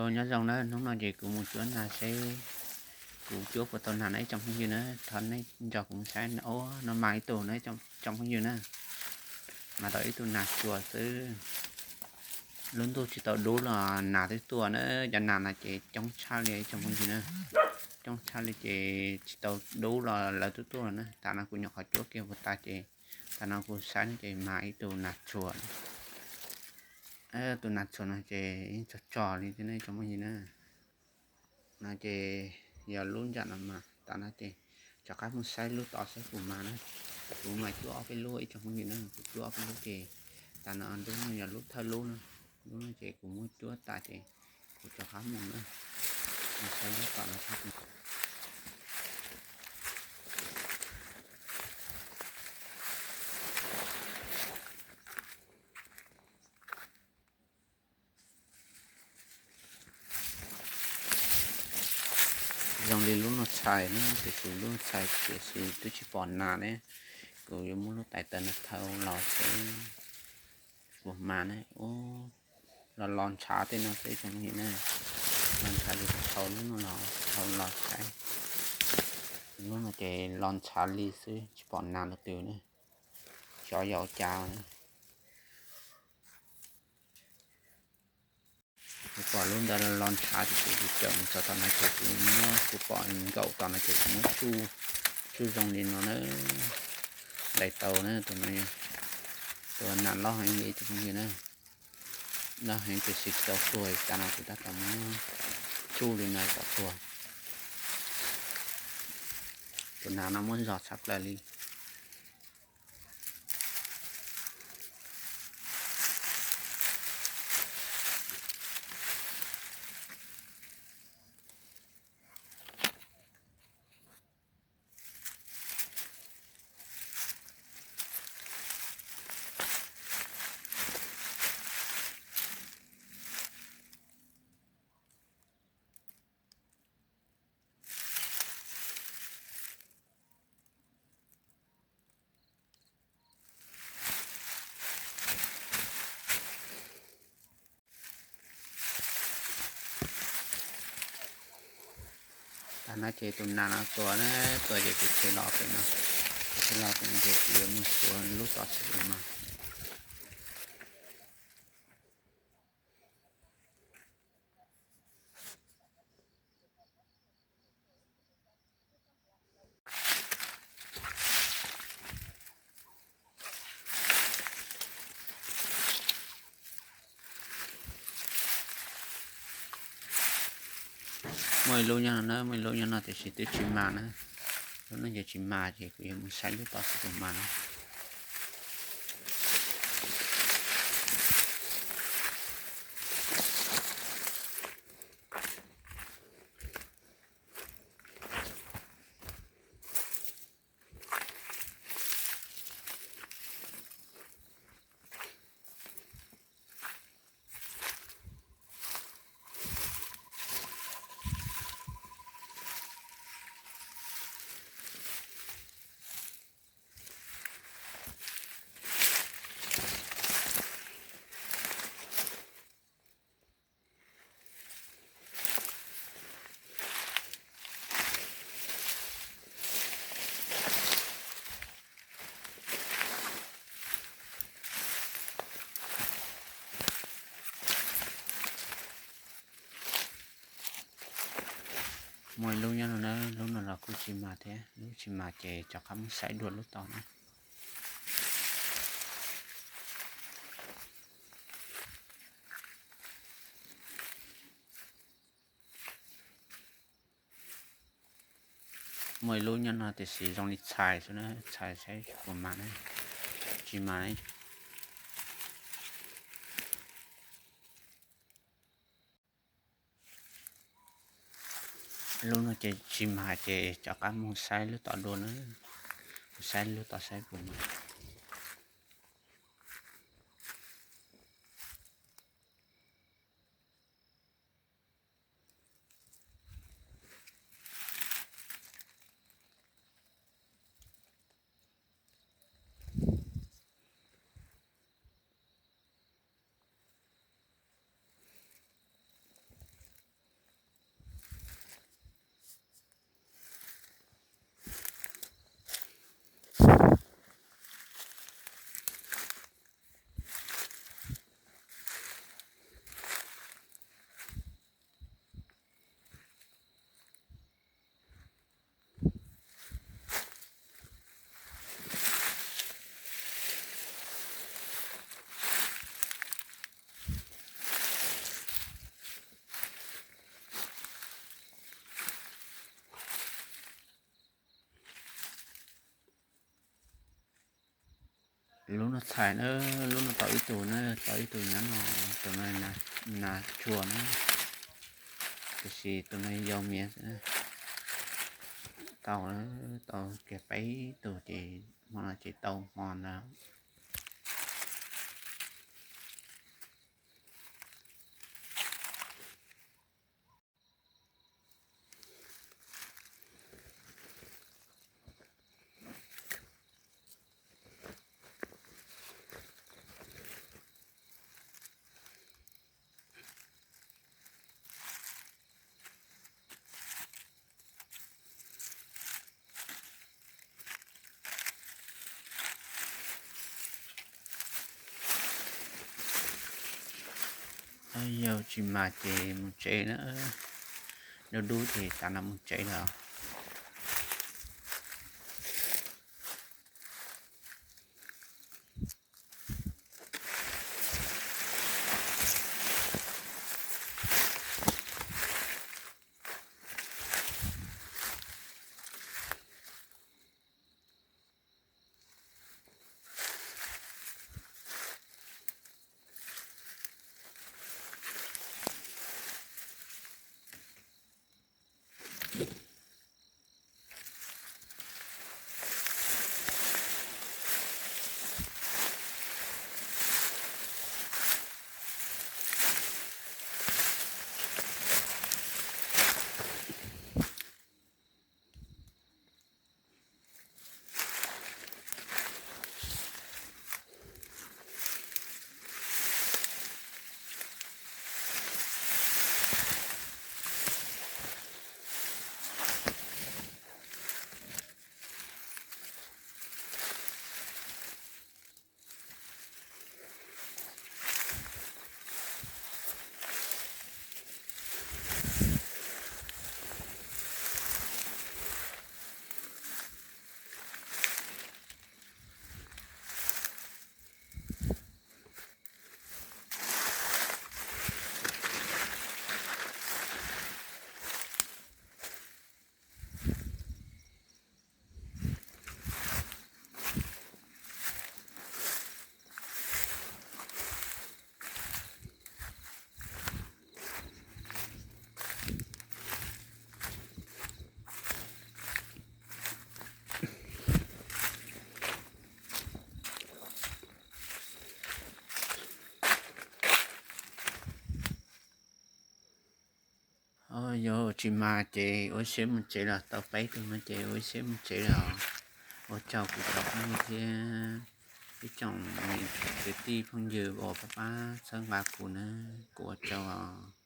Nyob zoo na, hnub no ces kuv mus cuab nas seb kuv cuab puas tau nas na ib tsoom phooj ywg na, thov nej nrog kuv mus saib. Ub, no mas ib tug na ib tsoom phooj ywg na, mas tau ib tug nas tsuas xwb. Lub ntuj tsis tau dub los nas twb tuaj na, cov nas no ces coob tshaj li ib tsoom phooj ywg na, coob tshaj li ces tsis tau dub los lawv twb tuaj na. Tam no kuv nyuam qhuav cuab kiag puas tas ces tam no kuv saib no ces mas ib tug nas tsuas. Tus nas tsuas no ces yeej tsog tsog li thiab ne ib tsoom phooj ywg na. No ces yog lub ntsam no mas tas no ces rov qab mus saib lub tod saib puas mas na. Kuv mas cuab ob peb lub ib tsoom phooj ywg na, kuv cuab ob peb lub ces tas no lub no yog lub thawj lub na. Lub no ces kuv muab cuab tas ces kuv rov qab mus na, mus saib lub tom no. Zoo li lub no txhais na, tiam sis lub no txhais tiam sis twb tsis pom nas ne. Kuv yuav muab lub tais taw no thau los seb puas mas na. Ub, los los ntshav tej no xwb tsoom phooj ywg na. Los ntshav li kuv thau lub no los thau los saib. Lub no ces los ntshav li xwb tsis pom nas lub twg na. Xyov yog ua cas na. Kuv pom lub ntawd los ntshav ces kuv cawm mus txog tom no ces kuv muab, kuv pom nkaum tom no ces kuv muab tsuj, tsuj zoo li no na. Ntais tau na, tus no, tus nas loj heev li tus phooj ywg na. Loj heev tiam sis tsis tau tuag, tas no kuv tab tom muab tsuj li no kom tuag. Tus nas no muab zog tshaj plaws li. Tas no ces tus nas no tuag na, tuag ces kuv tshem los pem no, kuv tshem los pem no ces kuv yuav mus suav lub tom xwb mas. Muaj ib lub nyob no na, muaj ib lub nyob no tiam sis twb tsis mas na. Lub no ces tsis mas ces kuv yuav mus saib lub tom xwb tus mas na. Muaj ib lub nyob no na, lub no los kuj tsis mas thiab, lub tsis mas ces rov qab mus saib dua lub tom na. Muaj ib lub nyob no tiam sis zoo li txhais xwb na, txhais saib puas mas na, tsis mas na. Lub no ces tsis mas ces rov qab mus saib lub tom dua na, mus saib lub tom saib puas mas. Lub no txhais na, lub no tau ib tug na, tau ib tug nyob no, tus no nas tshua na, tiam sis tus no yau miv xwb. Tau, tau kiag peb tug ces hmo no ces tau hmo ntag. Yog tsis mas ces mus tsev na, dub dub ces tas no mus tsev lawm. Yog tsis mas ces ua siab mus tsev lawm, tau peb tug no ces ua siab mus tsev lawm. Ua tsaug kuv cov phooj ywg thiab ib tsoom kwv tij phooj ywg uas pab pab txhawb nqa kuv na, kuv ua tsaug os.